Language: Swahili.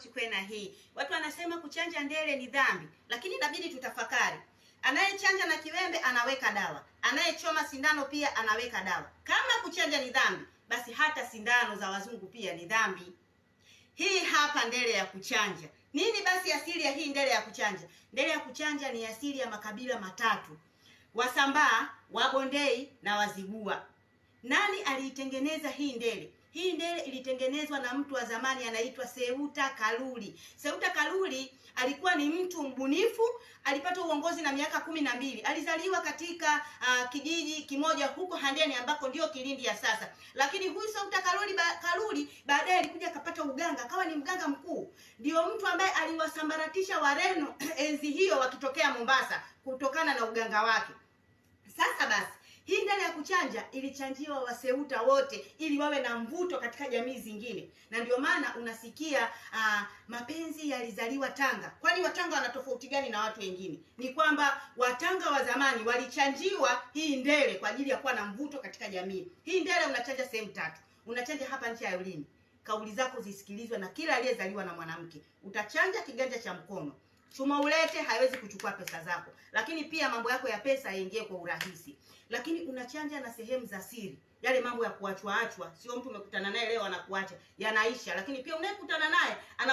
Chukue na hii. Watu wanasema kuchanja ndele ni dhambi, lakini inabidi tutafakari. Anayechanja na kiwembe anaweka dawa, anayechoma sindano pia anaweka dawa. Kama kuchanja ni dhambi, basi hata sindano za wazungu pia ni dhambi. Hii hapa ndele ya kuchanja. Nini basi asili ya hii ndele ya kuchanja? Ndele ya kuchanja ni asili ya makabila matatu: Wasambaa, Wabondei na Wazigua. Nani aliitengeneza hii ndele? Hii ndele ilitengenezwa na mtu wa zamani anaitwa Seuta Kaluli. Seuta Kaluli alikuwa ni mtu mbunifu, alipata uongozi na miaka 12. Alizaliwa katika kijiji kimoja huko Handeni ambako ndio Kilindi ya sasa. Lakini huyu Seuta Kaluli baadaye alikuja akapata uganga, akawa ni mganga mkuu. Ndio mtu ambaye aliwasambaratisha Wareno enzi hiyo wakitokea Mombasa kutokana na uganga wake. Sasa basi, hii ndele ya kuchanja ilichanjiwa Waseuta wote ili wawe na mvuto katika jamii zingine, na ndio maana unasikia mapenzi yalizaliwa Tanga. Kwani Watanga wana tofauti gani na watu wengine? Ni kwamba Watanga wa zamani walichanjiwa hii ndele kwa ajili ya kuwa na mvuto katika jamii. Hii ndele unachanja sehemu tatu. Unachanja hapa ncha ya ulimi, kauli zako zisikilizwe na kila aliyezaliwa na mwanamke. Utachanja kiganja cha mkono, chuma ulete haiwezi kuchukua pesa zako, lakini pia mambo yako ya pesa yaingie kwa urahisi. Lakini unachanja na sehemu za siri, yale mambo ya kuachwa achwa, sio mtu umekutana naye leo anakuacha, yanaisha. Lakini pia unayekutana naye ana